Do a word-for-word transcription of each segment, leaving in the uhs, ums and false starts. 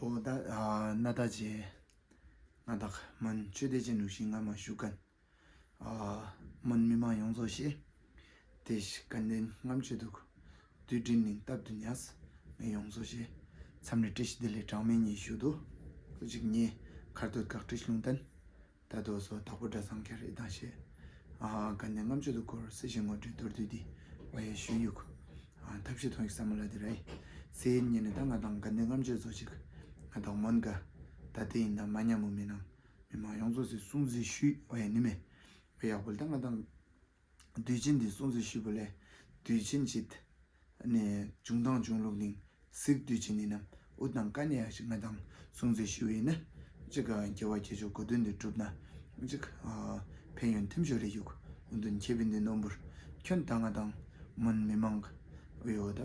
ཨོ་ད་ཨ་ན་ད་ཅེ། ང་དང་མོན་ཆོས་སྡེ་ཆེན་ནུ་ཤིང་ང་མ་ཞུ་གན། ཨ་མོན་མི་མང་ཡོངས་རྫོགས་ཤེས། དེ་ཤི་དགའ་ལྡན་ལྔ་མཆོད་དུ། དུས་དྲིན་ནིང་སྟབས་དུ་ཉགས། ངས་ཡོངས་རྫོགས་ཤེས། མཚམས་རེ་བཀྲ་ཤིས་བདེ་ལེགས་གྲངས་མེད་ཉིད་ཞུ་དུ། ཁོ་ཅིག་ཉེ་ཁར་དོད་བཀག་བཀྲ་ཤིས་ལུང་བསྟན། ད་དོ་སོ་དྭགས་པོ་གྲྭ་ཚང་ཁྱེར་ཨེ་དང་ཤེས། ཨ་དགའ་ལྡན་ལྔ་མཆོད་དུ་སྐོར་སྲི་ཞིང་ངོ་སྤྲོད་མདོར་བསྡུས་འདི་ཝ་ཡ་ཞུ་ཡུག་ཨ་ཐབས་ཤེས་ཐོང་ཡིག་ས་མ་ལ་དེ་རེད། སེ་ཉིན་ནི་ད་ང་དང་དགའ་ལྡན་ལྔ་མཆོད་ཚོ་ཅིག་ང་དང་མོན་ག་ད་དེ་ཡིན་ན་མ་ཉམས་མོ་མི་ནང་མི་མང་ཡོངས་རྫོགས་སི་སྲུང་བརྩི་ཞུས་ཝ་ཡ་ནི་མེ། ཝ་ཡག་པོ་ད་ང་དང་དུས་ཆེན་འདི་སྲུང་བརྩི་ཞུས་པ་ལས་དུས་ཆེན་ཅིག་ནས་བྱུང་དང་བྱུང་ལུགས་ནིང་གཟིགས་དུས་ཆེན་ཡིན་ནམ་ཨུ་དང་ཀ་ནས་ཡག་ཞིག་ང་དང་སྲུང་བརྩི་ཞུ་ཡིན་ན། གཅིག་དགེ་བ་དགེ་ཆོས་གོ་དོན་འདི་གྲུབ་ན། གཅིག་ཕན་ཡོན་ཐིམ་ཤོ་རེ་ཡུག་ཨུ་དུན་ཁེ་བིན་འདི་ནོམ་བུར་ཁྱོན་ད་ང་དང་མོན་མི་མང་ཨུ་ཡོ་ད་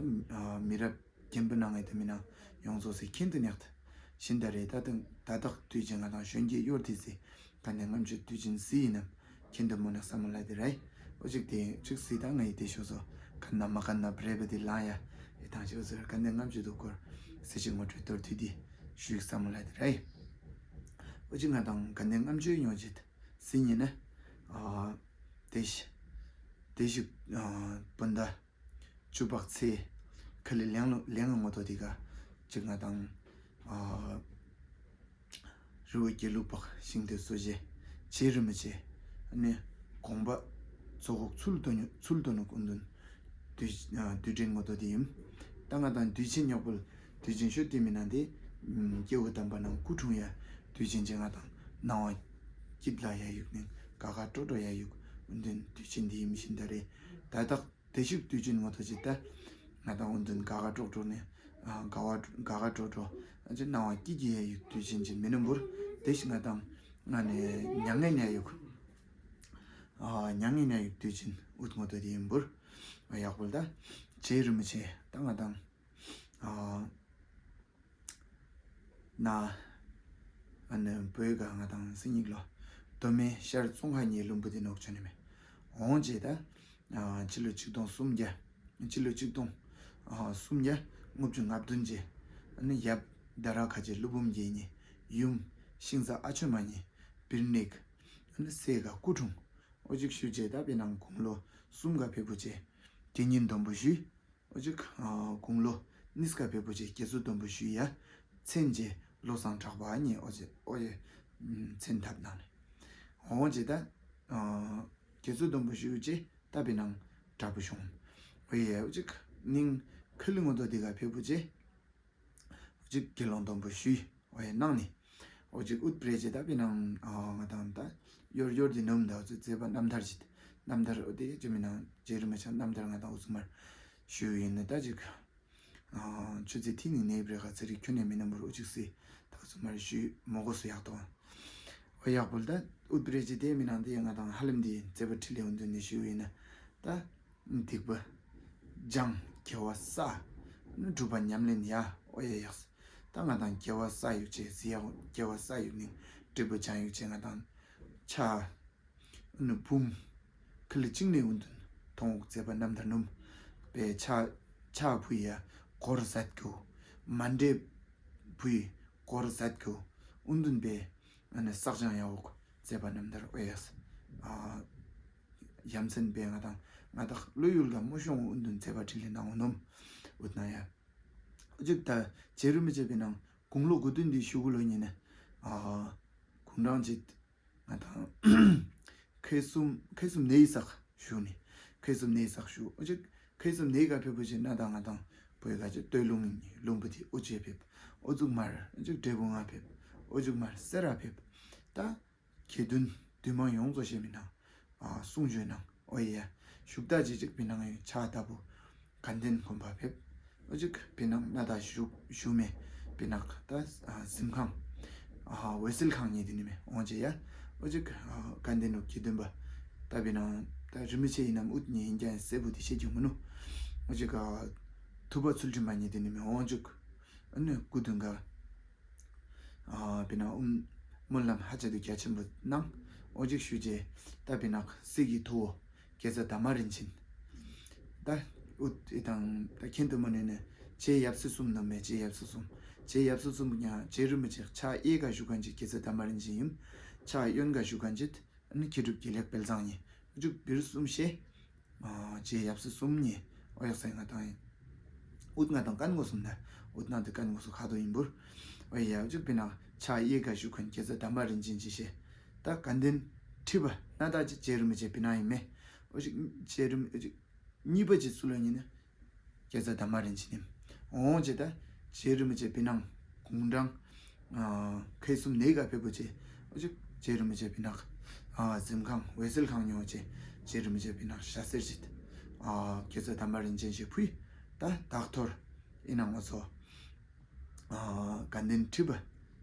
མི་རབས་རྒན་པོ་ནང་ངེ་ད་མི་ནང་ཡོངས་རྫོགས་སི་ཁྱིན་དུ་ཉག་ད་ཤིན་ད་རེ་ད་དང་ད་དག་དུས་ཆེན་ང་དང་གཞོན་སྐྱེས་གཡོར་དེ་སི་ད་ནས་ལྔ་མཆོད་དུས་ཆེན་སི་ཡིན་ནམ། ཁྱེད་འདི་མོ་ནས་བསམ་བློ་ལ་དེ་རེད། ཨོ་ཅིག་དེ་ཅིག་སྲིད་དང་ངའི་དེ་ཤོ་སོ་ག་ན་མ་ག་ན་བྲེ་བ་དེ་ལང་ཡ། ཨེ་དང་ཅིག་སོ་ག་ནས་ལྔ་མཆོད་དུ་སྐོར་སྲི་ཞིང་ངོ་སྤྲོད་མདོར་བསྡུས་དེ་ཞུས་བསམ་བློ་ལ་དེ་རེད། ཨོ་ཅིག་ང་དང་ག་ནས་ལྔ་མཆོད་ཡོང་ཅིག་སྲིད་ཉིན་ནི་ཨ་དེ་ཤི་དེ་ཤི་ཨ་བུན་ད་བཅུ་པག་ཚེ་ཁ་ལི་ལེང་ལོ་ལེང་ངོ་ཐོ་དེ་ག་ཅིག་ང་དང་ཨ་རི་བོ་དགེ་ལུགས་པ་ཤིང་རྟའི་སྲོལ་འབྱེད་བྱེད་རིན་པོ་ཆེ་ནི་དགོངས་པ་ཚོགས་ཁོག་ཚུལ་དོ་ཚུལ་དོ་ནུ་ཀུན་འདུན་དུས་དུས་དྲན་ངོ་ཐོ་དེ་ཡིན། ད་ང་དང་དུས་ཆེན་ཉོག་པོ་དུས་ཆེན་ཤོད་དེ་མི་ནང་དེ་སྐྱེ་བོ་དམ་པ་ནང་སྐུ་འཁྲུངས་ཡ་དུས་ཆེན་ཅན་ང་དང་སྣང་བ་སྐྱིད་ལ་ཡ་ཡུག་ནི་ག་ག་སྤྲོ་སྤྲོ་ཡ་ཡུག་འདུན་དུས་ཆེན་དེ་ཡིན་ཤིན་ད་རེ། ད་དག་དེ་ཤུགས་དུས་ཆེན་ངོ་ཐོ་ཅི་ལྟ། ང་དང་འོ་འདུན་དགའ་དགའ་སྤྲོ་སྤྲོ་ནས་དགའ་བ་དགའ་དགའ་སྤྲོ་སྤྲོ་ཅི་སྣང་བ་སྐྱིད་ཀྱི་ཡ་ཡུག་དུས་ཆེན་ཅི་མི་ནུ་འབུར། དེ་ཤི་ང་དང་ང་ནས་མྱ་ངན་ཡ་ཡུག་མྱ་ངན་ཡ་ཡུག་དུས་ཆེན་ཨུད་ངོ་ཐོ་དེ་ཡིན་འབུར། ཡག་པོ་ལ་ད་བྱེད་རིན་པོ་ཆེ་ད་ང་དང་ན། ཨ་ནི་བོད་ག་ང་དང་སེ་ཉིག་ལོ་མདོ་སྨད་ཤར་ཙོང་ཁ་ཉེ་ལུམ་བུ་དེ་ནོག་ཆོ་ནི་མེ། འོང་རྗེས་ད་ཕྱི་ལོ་ཆིག་སྟོང་སུམ་བརྒྱ་ཕྱི་ལོ་ཆིག་སྟོང་སུམ་བརྒྱ་ལྔ་བཅུ་ང་བདུན་རྗེས་ཨ་ནི་ཡབ་ད་ར་ཁ་ཆེ་ཀླུ་འབུམ་རྒྱལ་ཉེ་ཡུམ་ཤིང་ས་ཨ་ཆོས་མ་ཉེ་བིར་ནེག་ཨ་ནི་སེ་ག་སྐུ་འཁྲུངས། ཨོ་ཅིག་ཤུ་རྗེས་ད་པེ་ནང་དགུང་ལོ་གསུམ་ག་ཕེབས་པོ་ཆེ་དགེ་བསྙེན་སྡོམ་པོ་ཞུས། ཨོ་ཅིག་དགུང་ལོ་གཉིས་ཀ་བེ་པོ་ཆེ་དགེ་ཚུལ་སྡོམ་པོ་ཞུས་ཡ། མཚན་རྗེ་བློ་བཟང་གྲགས་པ་ཉིད་ཨོ་ཅེ་ཨོ་ཡེ་མཚན་ཐབས་གནང་ནས། འོང་ཅེ་ད་དགེ་ཚུལ་སྡོམ་པོ་ཞུས་ཅེ་ད་པེ་ནང་དྲག་པོ་བྱུང་། ཨོ་ཡེ་ཨོ་ཅིག་ནིང་ཁི་ལི་ངོ་དོ་དེ་ག་བེ་པོ་ཆེ་ཨོ་ཅིག་དགེ་སློང་སྡོམ་པོ་ཞུས། ཨོ་ཡེ་གནང་ནི། ཨོ་ཅིག་ཨུད་པྲེ་ཅེ་ད་པེ་ནང་ང་དང་ད་ཡོར་ཡོར་དེ་ནོམ་ད་ཨོ་ཅིག་མཛད་པ་རྣམ་ཐར་ཅིག་རྣམ་ཐར་ཨོ་དེ་ཅི་མི་ནང་རྗེ་རིན་པོ་ཆེ་རྣམ་ཐར་ང་དང་ཨུ་ཚུགས་མར་ཞུས་ཡིན་ནི་ད་ཅིག་ཆུ་ཚོད་ཐིག་ནི་ནེ་བྲེ་ཁ་ཚེ་རིག་ཁྱོན་ནས་མི་རྣམ་པར་ཨུ་ཅིག་སི་ད་ཨུ་ཚུགས་མར་ཞུས་མོ་གོ་སུ་ཡག་ཏོ། ཨོ་ཡག་པོ་ད་ཨུད་པྲེ་ཅེ་དེ་མི་ནང་དེ་ང་དང་ཧ་ལམ་དེ་མཛད་པ་ཁྲི་ལེ་འུ་འདུན་ནི་ཞུས་ཡིན་ནི་ད། སྡིག་པ་སྦྱང་། དགེ་བ་བསགས། སྒྲུབ་པ་ཉམས་ལེན་ཡ། ཨོ་ཡ་ཡགས། ད་ང་དང་དགེ་བ་བསགས་ཡུག་ཅེས་ཟི་ཡག་དགེ་བ་བསགས་ཡུག་ནི་སྒྲིབ་པ་སྦྱང་ཡུག་ཅེས་ང་དང་ཕྱག་ནུ་བུམ་ཁི་ལི་གཅིག་ནས་འུ་འདུན་མཐོང་འོག་མཛད་པ་རྣམ་ཐར་ནུམ་པའི་ཕྱག་ཕྱག་བུ་ཡ་གོར་ཟད་གོ་མ་འདྲེ་བུ་ཡི་གོར་ཟད་གོ་འུ་འདུན་པའི་ཨ་ནི་བསགས་སྦྱང་ཡ་འོག་མཛད་པ་རྣམ་ཐར་ཨོ་ཡ་ཡགས། ཡ་མཚན་པའི་ང་དང་ང་དག་བློ་ཡུལ་ག་མོ་ཤོང་འུ་འདུན་མཛད་པ་ཁྲི་ལེ་ནང་འོ་ནོམ་འུ་ན་ཡ། ཨོ་ཅིག་ད་རྗེ་རིན་པོ་ཆེ་པེ་ནང་དགུང་ལོ་དགུ་བདུན་འདི་ཞུ་གུ་ལོ་ཉིན་ནི་དགུང་གྲངས་ཅིག་ང་དང་ཁེ་གསུམ་ཁེ་གསུམ་ནེ་ཡི་སག་ཞུ་ནི་ཁེ་གསུམ་ནེ་ཡི་སག་ཞུ་ཨོ་ཅིག་ཁེ་གསུམ་ནེ་ཡི་ག་ཕེབས་པོ་ཆེ་ན་དང་ང་དང་བོད་ག་ཅིག་སྟོད་ལུང་ལུང་པ་དེ་ཨོ་ཅེ་ཕེབས་ཨོ་ཙུག་མར་ཨོ་ཅིག་འབྲས་བུ་ང་ཕེབས་ཨོ་ཅུག་མར་སེ་ར་ཕེབས་ད། ཁྱེད་དུན་དུས་མང་ཡོངས་རྫོགས་ཞེས་མི་སྣང་། གསུང་བརྗོད་གནང་ཨོ་ཡེ་ཡ། བཞུགས་ད་ཅི་ཅིག་པི་ནང་ཡོད་ཕྱག་ལྟ་བུ། དགའ་ལྡན་དགོན་པ་ཕེབས། ཨོ་ཅིག་པི་ནང་ན་ད་བཞུགས་བཞུགས་མེད་པི་ནག་ད་གཟིམ་ཁང་། འོད་གསལ་ཁང་ཉིད་དུ་ནི་མེ་འོང་ཅེ་ཡ། ཨོ་ཅིག་དགའ་ལྡན་ནུ་ཁྱེད་དུན་པ། ད་པི་ནང་ད་རི་མི་ཆེ་ཡིན་ནམ་ཨུད་ཉེ་ཡིན་ཀྱང་སེ་བུ་དི་ཤེས་ཀྱི་མི་ནུ། ཨོ་ཅིག་ཐུབ་པ་ཚུལ་ཁྲིམས་པ་ཉིད་དུ་ནི་མེ་འོང་ཅིག་ཨ་ནི་སྐུ་མདུན་ག་ཨ་པི་ནང་ཨུམ་སྨོན་ལམ་ཧ་ཅང་དུ་རྒྱ་ཆེན་པོ་གནང་། ཨོ་ཅིག་ཞུ་རྗེས་ད་པི་ནག་སྲིད་ཀྱི་ཐུ་བོ་དགེ་རྩ་དར་མ་རིན་ཆེན། ད་ཨུད་ཨི་དང་ད་ཁྱེད་དུ་མ་ནས་ནས་ཆེ་ཡབ་སྲས་གསུམ་ནོ་མེ་ཆེ་ཡབ་སྲས་གསུམ་ རྗེ་ཡབ་སྲས་གསུམ་ཡང་རྗེ་རིན་པོ་ཆེ་ཕྱག་གཡས་ཀ་བཞུགས་མཁན་གྱི་རྒྱལ་ཚབ་དར་མ་རིན་ཆེན་ཡིན། ཕྱག་གཡོན་ཀ་བཞུགས་མཁན་གྱི་ཨ་ནི་མཁས་གྲུབ་དགེ་ལེགས་དཔལ་བཟང་ཡིན། འཇུག་བིར་གསུམ་ཞེས། ཨ་རྗེ་ཡབ་སྲས་གསུམ་ནི་ཨོ་ཡག་སའི་ང་དང་ཡིན། ཨུད་ང་དང་ཀན་གོ་གསུམ་ན། ཨུད་ན་དེ་ཀན་གོ་སུ་ཁ་དོ་ཡིན་པུར། ཨོ་ཡ་འཇུག་པི་ན་ཕྱག་གཡས་ཀ་བཞུགས་མཁན་རྒྱལ་ཚབ་དར་མ་རིན་ཆེན་གྱི་ཞེས། ད་དགའ་ལྡན་ཁྲི་པ་སྣ་དག་ཅིག་རྗེ་རིན་པོ་ཆེ་པི་ན་ཡིན་མེ། ཨོ་ཞིག་རྗེ་རིན་ཨོ་ཞིག་གཉིས་པ་ཅིག་སུ་ལ་ཡིན་ན། རྒྱལ་ཚབ་དར་མ་རིན་ཆེན་ནི། འོང་ཅེ་ད། རྗེ་རིན་པོ་ཆེ་པི་ནང་། གུང་ཀྲང་། ཨ་མཁས་གསུམ་ནེ་ག་ཕེབས་པོ་ཆེ། ཨོ་ཅིག་རྗེ་རིན་པོ་ཆེ་པི་ནག་ཨ་གཟིམ་ཁང་འོད་གསལ་ཁང་ཉོ་ཆེ། རྗེ་རིན་པོ་ཆེ་པི་ནག་ཞྭ་སེར་ཅིག་ཨ་རྒྱལ་ཚབ་དར་མ་རིན་ཆེན་ཞེས་ཕུལ། ད་བདག་ཐོར། ཨི་ནང་ང་ཚོ། ཨ་དགའ་ལྡན་ཁྲི་པ།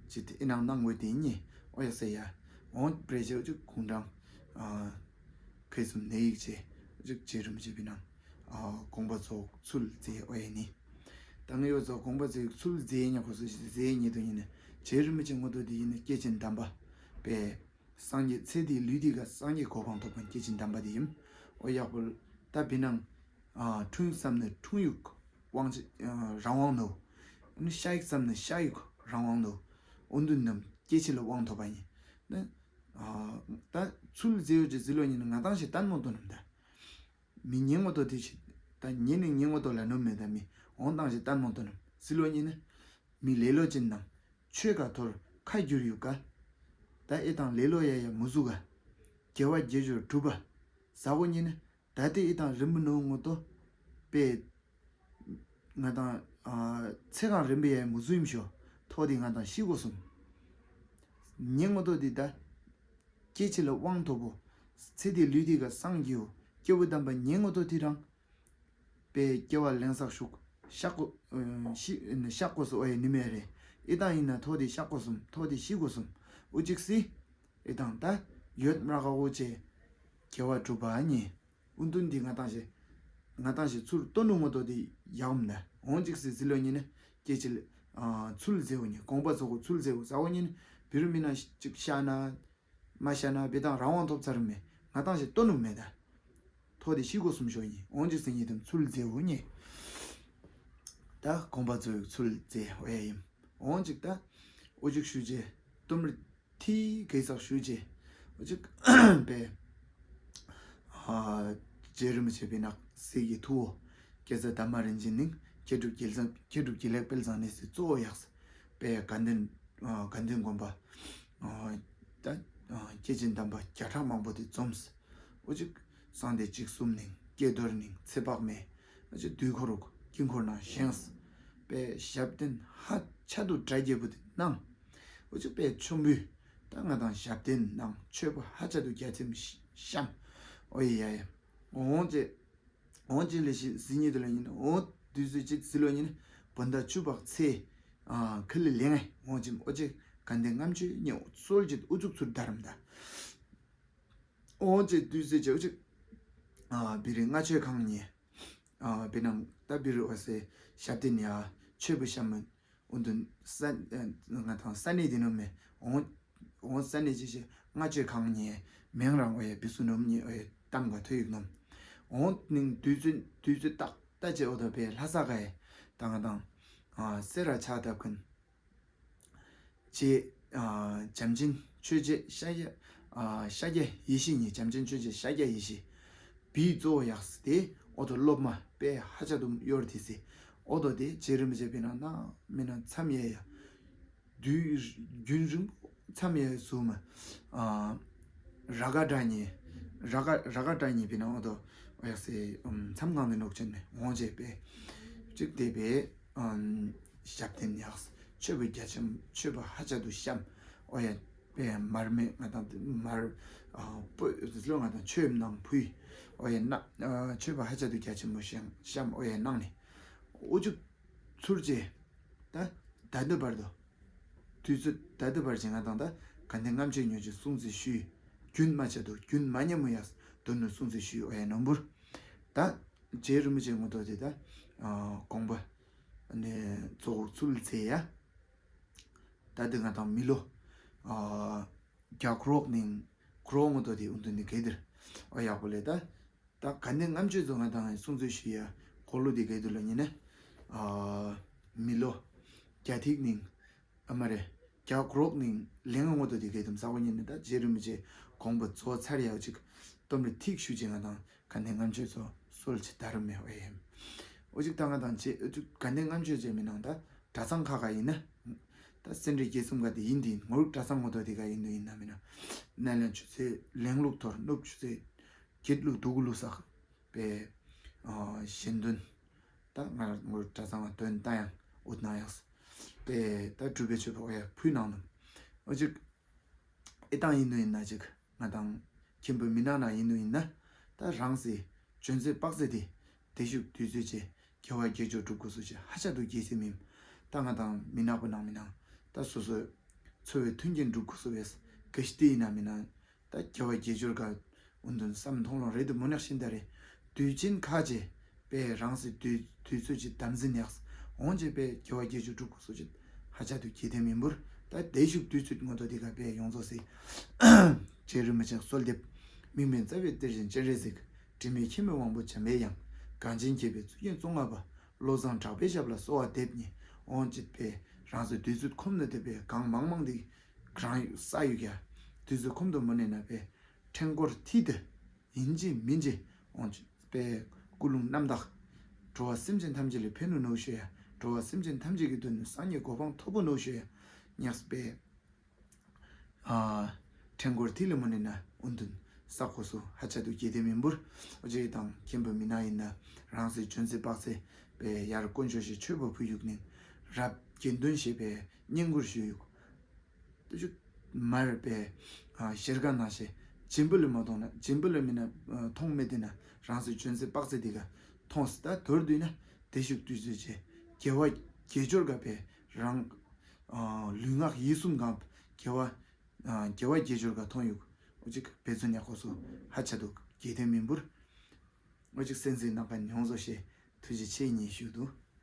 ཅིག་ཨི་ནང་གནང་དགོས་དེ་ཉིད་ཨོ་ཡ་སེ་ཡ། འོང་པྲེ་ཆེ་ཨོ་ཅིག་གུང་ཀྲང་། ཨ་མཁས་གསུམ་ནེ་ཡིག་ཆེ། ཨོ་ཅིག་རྗེ་རིན་པོ་ཆེ་པི་ནང་། ཨ་དགོངས་པ་རྫོགས་ཚུལ་མཛད་ཨོ་ཡ་ནི། ད་ངས་ཡོད་ཚོ་དགོངས་པ་རྫོགས་ཚུལ་མཛད་ཉག་ཁོ་སུ་ཞིག་མཛད་ཉེ་དུ་ཡིན་ན་རྗེ་རིན་པོ་ཆེ་ངོ་ཏོ་དེ་ཡིན་ན་སྐྱེས་ཆེན་དམ་པ། པས། སངས་རྒྱས་ཚེ་འདིའི་ལུས་འདི་ག་སངས་རྒྱས་གོ་འཕང་ཐོབ་མཁན་སྐྱེས་ཆེན་དམ་པ་དེ་ཡིན། ཨོ་ཡག་པོ། ད་པི་ནང་། ཨ་འཁྲུངས་ཡིག་བསམ་ནས་འཁྲུངས་ཡིག་དབང་ཆེ་ཨ་རང་དབང་ནོ། ཨ་ནི་ཤ་ཡིག་བསམ་ནས་ཤ་ཡིག་རང་དབང་ནོ། ཨོ་འདུན་ནམ་སྐྱེ་འཆི་ལ་དབང་ཐོབ་པ་ཡིན། ནི། ཨ་ད་ཚུལ་མཛད་ཡོད་ཀྱི་ཟི་ལོ་ཉིན་ང་ཏང་ཞིག་བསྟན་མོ་དོ་ནམ་ད། མི་ཉན་ངོ་ཏོ་དེ་ཞིག་ད་ཉན་ནི་ཉན་ངོ་ཏོ་ལ་ནོ་མེད་ད་མི་འོང་ཏང་ཞིག་བསྟན་མོ་དོ་ནམ་ཟི་ལོ་ཉིན་ནི། མི་ལེ་ལོ་ཅན་ནམ། ཆོས་ག་ཐོར་ཁ་བསྒྱུར་ཡུག་ག་ད་ཨེ་དང་ལེ་ལོ་ཡ་ཡ་མུ་ཟུ་ག་དགེ་བ་དགེ་སྦྱོར་སྒྲུབ་པ། ཟ་གོ་ཉིན་ནི། ད་ལྟའི་ཨི་དང་རིམ་པ་ནོ་ངོ་ཏོ། པེ། ང་དང་། ཨ་ཚེ་གང་རིམ་པ་ཡའི་མུ་ཟུ་ཡིམ་ཤོ། ཐོག་དེ་ང་དང་ཤི་གོ་སུམ། ཉེ་ངོ་ཏོ་དེ་ད། སྐྱེ་འཆི་ལ་དབང་ཐོབ་བོ། ཚེ་དེ་ལུས་དེ་ག་སངས་རྒྱས་བོ། སྐྱེ་བོ་དམ་པ་ཉེ་ངོ་ཏོ་དེ་རང་། པེ་སྐྱེ་བ་ལེན་སག་ཤུག་ཤག་གོ་ཤི་ཤག་གོ་སུ་ཨོ་ཡ་ནི་མེ་རེ། ཨི་དང་ཡིན་ན་ཐོག་དེ་ཤག་གོ་སུམ་ཐོག་དེ་ཤི་གོ་སུམ། ཨུ་ཅིག་སི། ཨི་དང་ད། ཡོད་མ་ག་འོ་ཅེ། དགེ་བ་སྒྲུབ་པ་ཉེ། ཨུན་ཏུན་འདི་ང་ཏང་ཞེ། ང་ཏང་ཞེ་ཚུར་ལྟོ་ནུ་མོ་ཏོ་འདི་ཡག་མ་ན་འོང་ཅིག་སི་ཟི་ལོ་ཉིན་ནི་སྐྱེ་ཆེ་ལེ། ཚུལ་མཛེའུ་ཉེ་དགོངས་པ་ཚོགས་ཚུལ་མཛེའུ་ཟ་འོ་ཉིན་བི་རུ་མི་ན་ཅིག་ཤ་ན། མ་ཤ་ན་བི་དང་རང་དབང་ཐོབ་ཚར་མེ། ང་ཏང་ཞེ་ལྟོ་ནུ་མེ་ད། ཐོ་དེ་ཤི་གོ་སུམ་ཤོ་ཉེ་འོང་ཅིག་སི་ཉིན་དུ་ཚུལ་མཛེའུ་ཉེ། ད་དགོངས་པ་ཚོགས་ཚུལ་མཛེའུ་ཡ་ཡིན། འོང་ཅིག་ད། ཨོ་ཅིག་ཤུ་ཅེ། ཏུམ་རི། ཐི་གེ་སག་ཞུ་ཅེ། ཨོ་ཅིག་པེ། ཨ་རྗེ་རིན་པོ་ཆེ་པི་ནག་སི་གི་ཐུ་བོ། རྒྱལ་ཚབ་དར་མ་རིན་ཆེན་ནིང་མཁས་གྲུབ་རྒྱལ་ཚབ་མཁས་གྲུབ་རྒྱལ་ལེགས་དཔལ་བཟང་ནི་སི་གཙོ་བོ་ཡགས། པེ་དགའ་ལྡན། ཨ་དགའ་ལྡན་དགོན་པ། ཨ་ད་ཨ་སྐྱེས་ཆེན་དམ་པ་བརྒྱ་ཕྲག་མང་པོ་དེ་འཛོམས། ཨོ་ཅིག་གསང་སྟེ་ཅིག་གསུམ་ནིང་སྐྱེས་རྡོར་ནིང་ཚེ་དཔག་མེད། ཨོ་ཅིག་དུས་འཁོར་དཀྱིལ་འཁོར་ནང་བཞེངས། པེ་ཞབས་བརྟན་ཧ་ཆ་དུ་གྲ་རྒྱས་པོ་དེ་གནང་། ཨོ་ཅིག་པེ་ཆོམ་བུས། ད་ང་དང་ཞབས་བརྟན་གནང་མཆོད་པ་ཧ་ཅང་དུ་རྒྱ་ཆེམ་བཤམས། ཨོ་ཡ་ཡ། འོང་ཅེ། འོང་ཅེ་ལེ་ཤི་ཟི་ཉི་དུ་ལ་ཉིན་འོ་དུས་ཚོད་ཅིག་ཟི་ལོ་ཉིན་བོད་ཟླ་བཅུ་པག་ཚེས། ཨ་ཁི་ལི་ལེང་ངེ་འོང་ཅེ་ཨོ་ཅེ་ག་འདི་ངམ་ཆུ་ཉེ་སོལ་ཅིག་ཨུ་ཚུགས་ཚུར་དར་མ་ད། འོང་ཅེ་དུས་ཚོད་ཅིག་ཨོ་ཅིག་ཨ་བི་རི་ང་ཆོས་ཁང་ཉེ། ཨ་བི་ནང་ད་བི་རི་ཨོ་སེ་ཞབས་བརྟན་ཡ་མཆོད་པ་བཤམས་མ། འོ་དུ་ས་ང་དང་ས་གནས་དེ་ནོ་མེ། འོང་འོང་ས་གནས་ཅི་ཞེ་ལྔ་བཅུའི་གང་ཉེ་མེང་རང་འོ་ཡ་བི་སུ་ནོམ་ཉེ་འོ་ཡ་གཏམ་ག་ཐོས་ཡིག་ནོམ། འོང་ནིང་དུས་ཚོད་དུས་ཚོད་ཏག་ཏག་ཅེ་འོ་དོ་པའི་ལྷ་ས་ག་ཡ་ད་ང་དང་ཨ་སེ་ར་ཕྱག་བཏབ་མཁན་ཅེ་ཨ་བྱམས་ཆེན་ཆོས་རྗེ་ཤཱཀྱ་ཨ་ཤཱཀྱ་ཡེ་ཤེས་ཉེ་བྱམས་ཆེན་ཆོས་རྗེ་ཤཱཀྱ་ཡེ་ཤེས། བིའི་གཙོ་བོ་ཡགས་སི་དེ་ཨོ་ཏོ་སློབ་མ་དཔེ་ཧ་ཅང་དུ་གཡོར་དེ་སི། ཨོ་ཏོ་དེ་རྗེ་རིན་པོ་ཆེ་པི་ན་ན་མི་ན་མཚམས་ཡ་ཡ། དུས་རྒྱུན་རིང་པོ་མཚམས་ཡ་ཡ་སུ་མ། ཨ་ར་ག་དྲ་ཉེ། ར་ག་ར་ག་དྲ་ཉེ་པི་ན་ཨོ་ཏོ་ཡགས་སི་མཚམས་གང་དུ་ནོག་ཅན་ནེ་འོང་བྱས་པས། གཅིག་དེ་པས། ཨམ་ཞབས་བརྟན་ཡགས་མཆོད་པ་རྒྱ་ཆེན་མཆོད་པ་ཧ་ཅང་དུ་བཤམས། ཨོ་ཡ། པའི་མར་མེ་ང་དང་མར་ཨ་སྤོས་ལོ་ང་དང་མཆོད་ནང་ཕུལ། ཨོ་ཡ་ན་ཨ་མཆོད་པ་ཧ་ཅང་དུ་རྒྱ་ཆེན་མོ་བཤམས་བཤམས། ཨོ་ཡ་ནང་ནས་ཨུ་ཅུ་ཚུར་རྗེ་ད་ད་ལྟ་བར་དུ་དུས་ཚོད་ད་ལྟ་བར་གྱི་ང་དང་ད་ག་འདི་ལྔ་བཅུ་ཉོ་ཆེ་སྲུང་བརྩི་ཞུས། རྒྱུན་མ་ཆད་དུ་རྒྱུན་མ་ཉམས་མོ་ཡགས་དོན་ནུ་སྲུང་བརྩི་ཞུས། ཨོ་ཡ་ནོམ་བུར་ད་རྗེ་རིན་པོ་ཆེ་ངོ་ཐོག་དེ་ད་ཨ་དགོངས་པ་ནས་ཚོགས་ཚུལ་ཚེ་ཡ། ད་དེ་ང་དང་མི་ལོ། ཨ་རྒྱ་གྲོགས་ནིང་གྲོགས་ངོ་ཐོག་དེ་ཨུན་དུ་ནི་གེ་དིར། ཨ་ཡག་པོ་ལས་ད། ད་ག་ནས་ལྔ་བཅུ་ཚོ་ང་དང་སྲུང་བརྩི་ཞུ་ཡ་གོ་ལོ་དེ་གེ་དུ་ལ་ཉིན་ནས། ཨ་མི་ལོ། རྒྱ་ཐིག་ནིང་། ཨ་མ་རེ། རྒྱ་གོག་ནིང་ལེང་ངོ་དོ་དེ་གའི་དུམ་ས་གོ་ཉིན་ནི་ད་རྗེ་རིན་པོ་ཆེ་དགོངས་པ་རྫོགས་ཚར་ཡག་ཅིག་རྟོམ་རེ་ཐིག་ཞུ་ཅིག་ང་དང་དགའ་ལྡན་ལྔ་མཆོད་ཚོ་གསོལ་ཅིག་དར་མེ་ཨོ་ཡེམ། ཨོ་ཅིག་ད་ང་དང་རྗེ་ཨོ་ཅིག་དགའ་ལྡན་ལྔ་མཆོད་ཅེས་མི་ནང་ད་གྲྭ་ཚང་ཁ་ཁ་ཡིན་ན། ད་སེ་འབྲས་དགེ་གསུམ་ག་དེ་ཡིན་དེ་ཡིན་ངོར་གྲྭ་ཚང་ངོ་དོ་དེ་ག་ཡིན་དུ་ཡིན་ན་མིན་ན། ནན་ལན་ཆུ་ཚེ་ལེང་ལུག་ཐོར་ནུབ་ཆུ་ཚེ་གྱེད་ལུག་དུ་གུ་ལུག་སག་པའི་ཞེན་དོན། ད་ང་རང་ངོར་གྲྭ་ཚང་ང་དོན་ལྟ་ཡང་འུད་ན་ཡག་པའི་ད་གྲུབ་པའི་ཆོས་པ་ཨོ་ཡ་ཕུལ་གནང་ནམ། ཨོ་ཅིག་ཨེ་ཏང་ཡིན་ནོ་ཡིན་ན་ཅིག་ང་དང་མཁན་པོ་མི་ནག་ན་ཡིན་ནོ་ཡིན་ན། ད་རང་སྲིད་འཇོན་ཚོད་དཔག་ཚད་དེ་བདེ་ཤུགས་དུས་ཚོད་ཅེ་དགེ་བ་དགེ་སྦྱོར་སྒྲུབ་དགོས་སུ་ཅེ་ཧ་ཅང་དུ་དགེ་ཚེ་མིན། ད་ང་དང་མི་ནག་པོ་ནང་མི་ནང་ད་སོ་སོའི་འཚོ་བའི་མཐུན་རྐྱེན་སྒྲུབ་དགོས་སུ་བས་ག་ཤི་དེ་ཡིན་ན་མི་ནང་ད་དགེ་བ་དགེ་སྦྱོར་ག་འུ་དུན་བསམ་མཐོང་ལོང་རེད་དུ་མོ་ནག་ཤིན་ད་རེད། དུས་ཆེན་ཁ་ཅེ། པས་རང་སྲིད་དུས་དུས་ཚོད་ཀྱི་དམ་འཛིན་ཡག་འོང་བྱས་པས་དགེ་བ་དགེ་སྦྱོར་སྒྲུབ་དགོས་སོ་ཅིག་ཧ་ཅང་དུ་དགེ་ལྡན་མི་འབོར། ད་བདེ་ཤུགས་དུས་ཚོད་ངོ་ཐོག་དེ་ག་པས་ཡོངས་རྫོགས་སྲིད། རྗེ་རིན་པོ་ཆེ་གསོལ་འདེབས། མིག་སྨན་རྩ་བའི་གཏེར་ཆེན་སྤྱན་རས་གཟིགས། དྲི་མེད་མཁྱེན་པའི་དབང་པོ་འཇམ་པའི་དབྱངས། གངས་ཅན་བརྒྱད་པའི་གཙུག་རྒྱན་གཙོ་ལྔ་པ། བློ་བཟང་གྲགས་པའི་ཞབས་ལ་གསོལ་བ་འདེབས་ནས་འོང་བྱས་པས་རང་སྲིད་དུས་ཚོད་ཁོམ་ན་དེ་པས་གང་མང་མང་དེ་རང་ས་ཡོད་ཀྱང་དུས་ཚོད་ཁོམ་དུ་མ་ནས་ན་པས་ཕྲེང་སྐོར་མཐིལ་དུ། ཡིན་གཅིག་མིན་གཅིག་འོང་ཅིག་པའི་ཀུན་སློང་རྣམ་དག་འགྲོ་བ་སེམས་ཅན་ཐམས་ཅད་ལ་ཕན་ནུས་ནོ་ཞུ་ཡ། འགྲོ་བ་སེམས་ཅན་ཐམས་ཅད་ཀྱི་དོན་ནི་སངས་རྒྱས་གོ་འཕང་ཐོབ་པོ་ནོ་ཞུ་ཡ། ཉགས་པའི་ཨ་ཕྲེང་སྐོར་མཐིལ་ལ་མོ་ནི་ན་འུན་དུན་ས་ཁོ་སུ་ཧ་ཅང་དུ་དགེ་ལྡན་མི་འབོར། ཨོ་ཅེ་དང་མཁན་པོ་མི་ནག་ཡིན་ན་རང་སྲིད་འཇོན་ཚེ་དཔག་ཚེ་པའི་ཡར་དཀོན་མཆོག་ཞེས་མཆོད་པ་ཕུལ་ཡུག་ནི་རབ་དགེ་འདུན་ཞེས་པའི་བསྙེན་བཀུར་ཞུ་ཡུག་ཏུ་ཅུ་མར་པའི་ཨ་ཤེར་ཀ་ན་ཤེ་སྦྱིན་པ་ལ་མ་མཐོང་ན་སྦྱིན་པ་ལ་མིན་ན་ཨ་མཐོང་མེད་དེ་ན་རང་སྲིད་འཇོན་ཚེ་དཔག་ཚེ་དེ་ག་མཐོང་སྲིད་ད་དོར་དུས་ན་བདེ་ཤུགས་དུས་ཚོད་ཅེ་དགེ་བ་དགེ་སྦྱོར་ག་པའི་རང་ཨ་ལུས་ངག་ཡིད་གསུམ་གང་དགེ་བ་ཨ་དགེ་བ་དགེ་སྦྱོར་ག་མཐོང་ཡུག་ཨོ་ཅིག་བེ་ཚོ་ཉག་ཁོ་སུ་ཧ་ཆ་འདུག་དགེ་ལྡན་མི་འབོར། ཨོ་ཅིག་སེམས་ཅན་ནང་ག་མྱོང་བཟོ་ཤེ་ཐུགས་རྗེ་ཆེ་ཉེ་ཞུ་འདུག